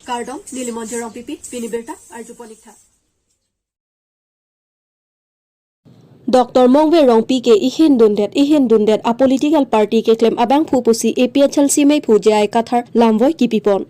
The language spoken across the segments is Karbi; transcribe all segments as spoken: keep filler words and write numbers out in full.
Kardom, neli Monjir Rongpipi, pini birta arjupon ik tha. Doctor Mongve Rongpi ke ihin dundet, ihin dundet a political party keklem abangphu pusi A P H L C meiphu J I Kathar lamvoi kipipon.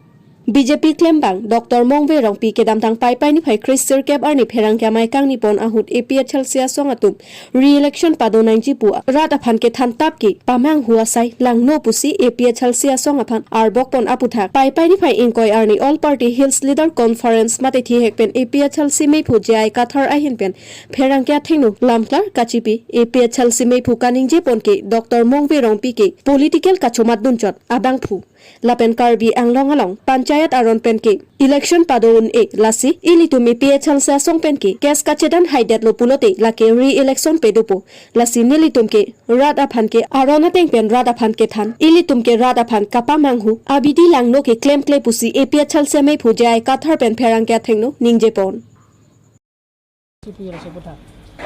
B J P klembang Doctor Mongve Rongpi kedamtang Paipai niphai kre sirkep arni pherangke amei kangnipon ahut A P H L C asong atum re-election pado nangji pu rat aphan kethan tap ke pamanghu asai langno pusi A P H L C asong aphan arbokpon aputhak Paipai niphai ingkoi arni All Party Hills Leader Conference mate thihek pen A P H L C meiphu J I Kathar ahin pen pherangke athengno lamklar kachipi. A P H L C meiphu kaningjepon ke Doctor Mongve Rongpi ke political kachomat dunchot abangphu. Lapen Karbi Anglong along panchayat aron pen ke election pado un-e, lasi ilitum A P H L C asong pen ke case kachedan haidetlo pulote lake re-election pedopo. Lasi nelitum ke rat aphan ke aron ateng pen rat aphan kethan, ilitum ke rat aphan kapamanghu abidi langno ke klemkle pusi A P H L C meiphu J I Kathar pen pherangke athengno ningjepon.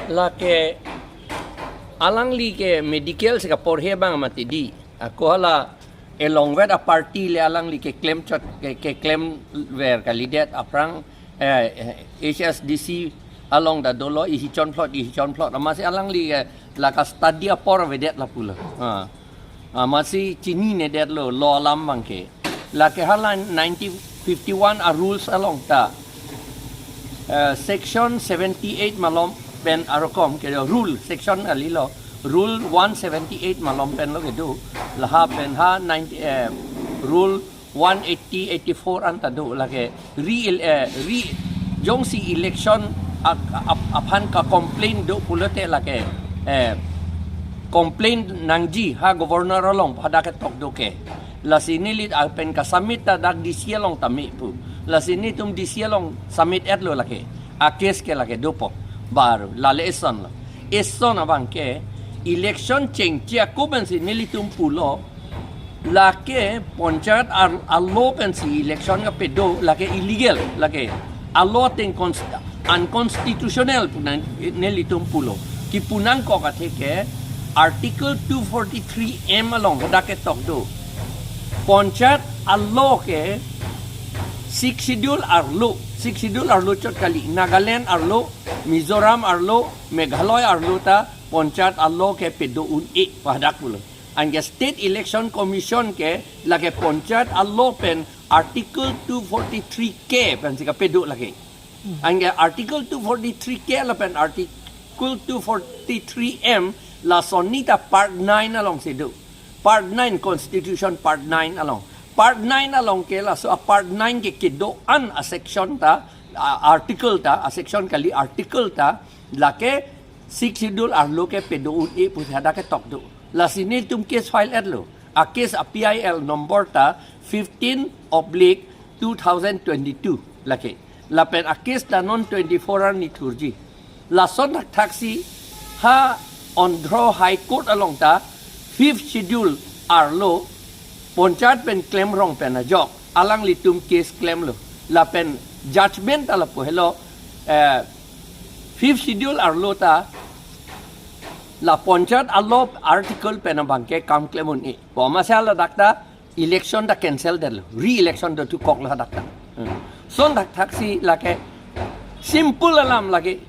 Lake alangli ke medical si kaporhe abang mati di. Ako hala elongvet a party le alangli ke klemchot ke, keklemver kalidet aphrang, eh, eh, H S D C along ta dolo, ihi chonphlot, ihi chonphlot. Amatsi alangli ke laka study apor avedet lapulo. Ha. Amatsi chininedetlo, law alam abang ke. Lake hala nineteen fifty-one a rules along ta, eh, section seventy-eight malom pen arokom ke rule, section alilo, rule one seventy-eight malom pen lo kedo, laha pen ha ninety, eh, rule one eighty, eighty-four an ta do lake re, eh, re, jongsi election a, a, aphan ka complain do pulote lake, eh, complain nangji ha governor along pada ketok do ke. Lasi neli pen ka submit ta dak D C along ta me pu. Lasi nelitum D C along submit etlo lake. A case ke lake dopo. Baru lale eson lo. Eson abang ke election chengche ako pensi nelitum pulo. Lake panchayat ar-, a-law pensi election kapedo, lake illegal, lake a-law ateng cons-, unconstitutional pu nang-, nelitum pulo. Kipu nangkok athe ke Article two forty-three M along hadak ketok do. Panchayat a-law ke Sixth Schedule arlo, Sixth Schedule arlo chot kali, Nagaland arlo, Mizoram arlo, Meghalaya arlo ta panchayat a-law ke pedo un-e pu hadak pulo. Anke State Election Commission ke lake panchayat a-law pen Article two forty-three K pensi kapedo lake. Anke Article two forty-three K lapen Article two forty-three M lason ni ta Part nine alongsi do. Part nine, Constitution Part nine along. Part nine along ke laso a Part nine ke kedo-an a section ta, a article ta, a section kali article ta, lake Sixth Schedule arlo ke pedo un-e pusi hadak ketok do. Lasi nelitum case file etlo. A case a P I L number ta fifteen oblique two thousand twenty-two lake. Lapen a case ta non twenty-four arni thurji. Lason thakthaksi ha Andhra High Court along ta Fifth Schedule arlo panchayat pen klemrong pen ajok alanglitum case klemlo. Lapen judgment ta lapu helo, eh, Fifth Schedule arlo ta la panchayat a-law article pen abang ke kam klem un-e. Pu amatsi ladak ta election ta cancel detlo, re-election do tu koklo hadak ta. Hmm. Son thakthaksi lake simple alam lake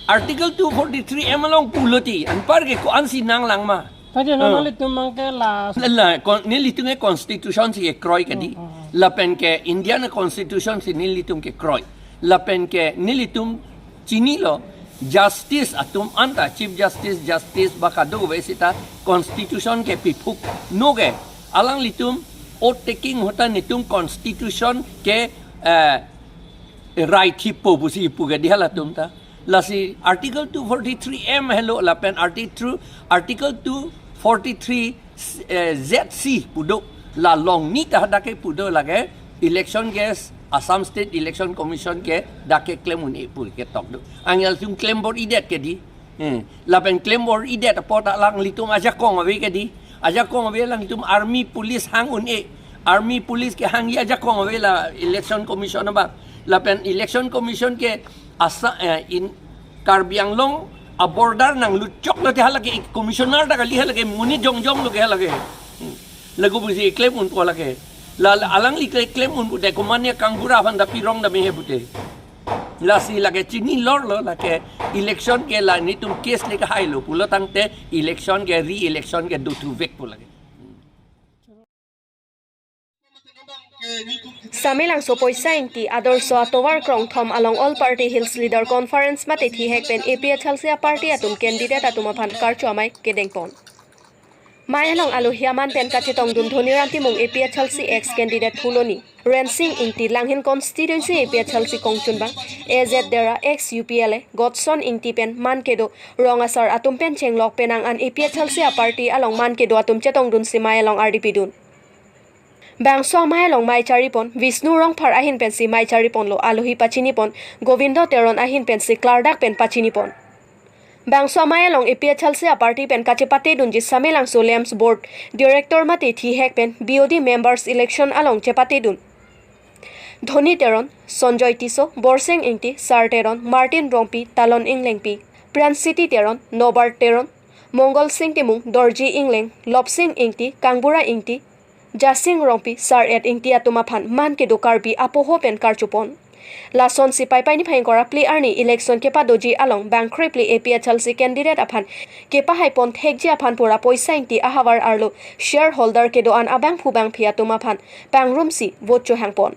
Article two forty-three M along pulo ti, anpar ke ko-ansi nanglang ma? Tadi Hmm. nanglitum abang ke la La, la, kon-, nelitum ke constitution si kekroi kedi. Hmm, hmm, hmm. Lapen ke Indian constitution si nelitum kekroi. Lapen ke nelitum chinilo, justice atum anta, Chief Justice, Justice ba kadokave seta constitution ke piphuk no ke. Alanglitum oath taking ahut ta nelitum constitution ke, eh, rai thipo pusi pu kedi halatum ta. Lasi Article two forty-three M helo lapen Article, Article two forty-three, eh, Z C pu do. La along ni ta hadak ke pu do lake election ke Assam State Election Commission ke dak ke klem un-e pu ketok do. Anke ilitum klem bor-idet kedi. Hmm. Lapen klem bor-idet apot alanglitum ajakong ave kedi. Ajakong ave alanglitum army police hang un-e. Army police kehangji ajakong ave la Election Commission abang. Lapen Election Commission ke asa, eh, in Karbi Anglong a-border nanglut choklo te halake commissioner ta kali halake monit jongjong lo ke halake. Hmm. Lagu pusi klem un-e halake. La alangli kle klem un pute komatne kangbura aphan ta pirong ta mehe pute. Lasi lake chini lor lo lake election ke la netum case le kahai lo pulo tangte election ke re-election ke dothu vek pu lake. Samelangso Poisa Ingti Adorsho Atovar Krongthom along All Party Hills Leader Conference mate thihek pen A P H L C a party atum candidate atum aphan karcho amei kedengpon. Mei along alohi aman pen kachetongdun Dhoniram Timung A P H L C ex candidate Phuloni, Rensing Ingti Langhin constituency A P H L C kongchunbang, A Z Dera ex U P L A, Godson Ingti pen man kedo rong asar atum pen chenglok penang an A P H L C a party along man kedo atum chetongdunsi mei along ardi pidun. Bangso amei along mei charipon Vishnu Rongphar ahin pensi mei chariponlo, alohi pachinipon Govindo Teron ahin pensi klardak pen pachinipon. Bangso amei along A P H L C a party pen kachepatedunji Samelangso LAMPS Board Director mate thihek pen B O D members election along chepatedun Dhoni Teron, Sonjoy Tisso, Borsing Ingti, Sar Teron, Martin Rongpi, Talon Inglengpi, Pransiti Teron, Norbert Teron, Mongol Sing Timung, Dorji Ingleng, Lopsing Ingti, Kangbura Ingti, Jasing Rongpi, Sar Et Ingti atum aphan man kedo Karbi apoho pen karchopon. Lasonsi Paipai niphai ingkoi ra phli arni election kepadoji along bangkrepli A P H L C candidate aphan kepahaipon thekji aphan pura Poisa Ingti ahavar arlo shareholder kedo-an abangphu bangphi atum aphan pangrumsi vote chohangpon.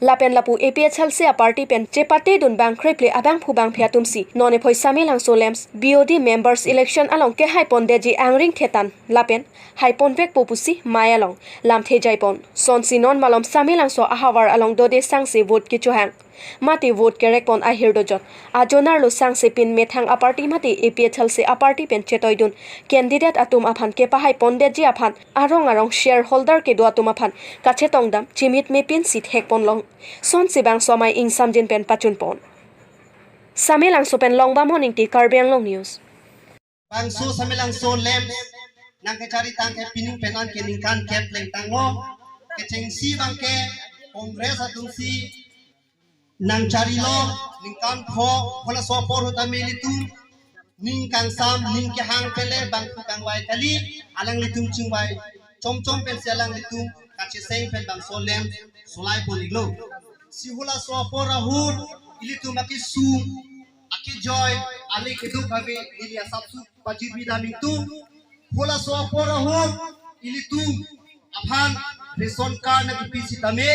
Lapen lapu A P H L C a party pen chepatedun bangkrepli abangphu bangphi atumsi non ephoi Samelangso LAMPS B O D members election along kehaipondetji angring thetan lapen haiponvekpo pusi mei along lamthe jaipon. Sonsi non malom Samelangso ahavar along dode sangse vote kechohang mate vote kerekpon ahir dojot ajonar lo sangse pin methang a party mate A P H L C a party pen chetoidun candidate atum aphan kepahaipondetji aphan arong arong shareholder kedo atum aphan kachetongdam chimit mepinsi thekponlong. Sonsi bangso amei ingsamjin pen pachunpon. Samelangso pen Longbamon Ingti, Karbi Anglong News. Bangso Samelangso LAMPS nangkechari tangte pining pen an ke ningkan kep lengtanglo. Kechengsi abangke Congress atumsi nangcharilo ningkan pho, halaso apor ahut tame ilitum ning kangsam, ning kehang pele bangphu kangvai kali, alanglitum chingvai chomchom pensi alanglitum kacheseng pen bangso LAMPS solaiponlo. Si halaso apor ahut ilitum akesung, akejoi, ale keduk ave neli asapsu pajirvidam ingtung. Halaso apor ahut ilitum aphan ration card nangkipi sitame,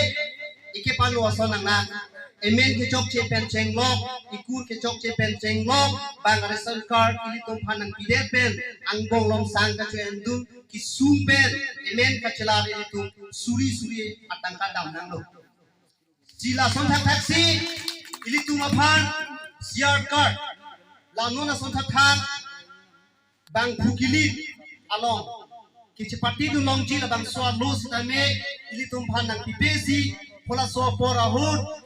ike palo ason nangnang. Emen kechokche pen chenglok, ikur kechokche pen chenglok, bang ration card ilitum aphan nangpidet pen angbong lomsang kacho-endun kesung pen emen kachelar ilitum suri suri atangka damnanglo. Si lason thakthaksi ilitum aphan C R card, la non ason thakthak bangphu kilit along kechepatedun longji labangso alo sitame ilitum aphan nangpipesi, halaso apor ahut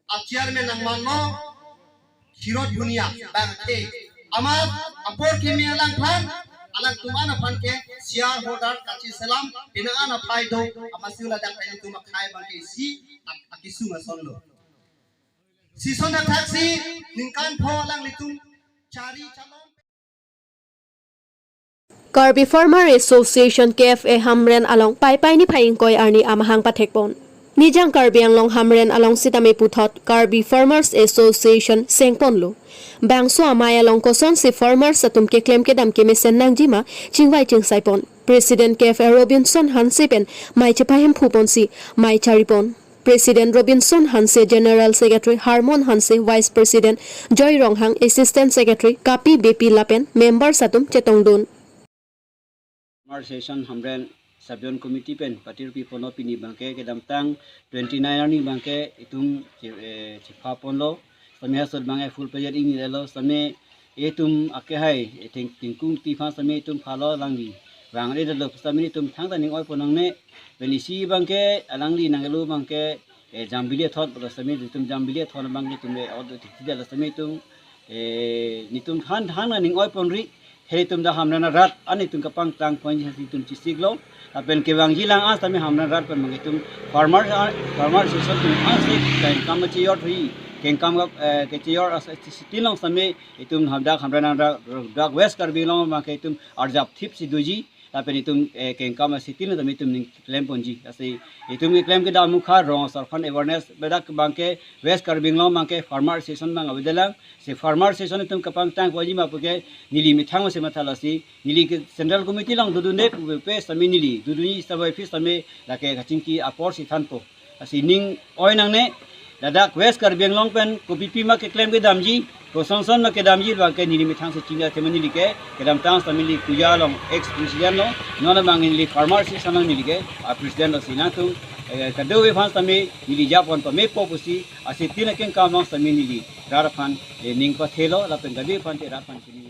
a chairman nangmanlo Hirot Bhunia bangke. Amat apor keme alangphan, alangtum an aphan ke shareholder kacheselam, pina an aphai do, amatsi ladak pen ilitum akhai bangke isi ak-, akesung asonlo. Si son thakthaksi ningkan pho alanglitum chari chalong. Karbi Farmer Association, K F A Hamren along Paipai niphai ingkoi arni amahang pathekpon. Nijang Karbi Anglong Hamren along sitame puthot Karbi Farmers Association sengponlo. Bangso amei along kosonsi farmers atum keklem kedam kemesen nangjima chingvai chingsaipon. President K F A Robinson Hanse pen mei chepahemphupon si mei charipon. President Robinson Hanse, General Secretary Harmon Hanse, Vice President Joy Ronghang, Assistant Secretary Kapi Beypi lapen members atum chetongdun. Farmer Association Hamren Sub Zone Committee pen patirpiponlo, pini bangke kedamtang twenty nine arni bangke itum che-, eh, chephaponlo. Sitame hasot bangke full pajet ingnilo, sitame itum akehai, eh, ting-, Tingkung Ingti aphan sitame itum phalo, alangli vangredetlo, sitame itum thangta ning oiponangne. Pen isi bangke alangli nanglo bangke, eh, Jambili Athon pulo, sitame itum Jambili Athon bangke itum, eh, order thikthidetlo, sitame itum, eh, netum than than ning oiponri, hei itum dak Hamren arat an itum kapangtang ponji hasi itum chesiklo. Lapen kevangjilang an sitame Hamren arat pen bang itum farmer, ah, farmer association atum ansi kengkam kachejor thri, kengkam, eh, kachejor as-, sitin long sitame itum hadak Hamren arat, dak West Karbi Anglong bangke itum arjapthipsi doji. Lapen itum eh, kengkam asitin tame itum ning klem ponji. Lasi itum keklem kedam mukha rong asor aphan awareness, ladak abangke West Karbi Anglong abangke Farmer Association abang avelang. Si Farmer Association itum kapangtang ponji ma puke neli methang si matha lasi neli ke Central Committee along dodunde pupe sitame neli dodunji sitame office tame lake kachingki apor si thanpo. Lasi ning oi nangne, ladak West Karbi Anglong pen kopipi ma keklem kedamji, kosonson ma kedamji abangke neli methang si chini athema neli ke kedamtang sitame neli Kuya along ex president lo, non abang neli Farmer Association along neli ke a president lo. Si nangtum eh, kadokave aphan sitame neli japon pamepo pusi asitin akengkam along sitame neli rat aphan eh, ning pathelo lapen kadokave aphan te rat aphan chini.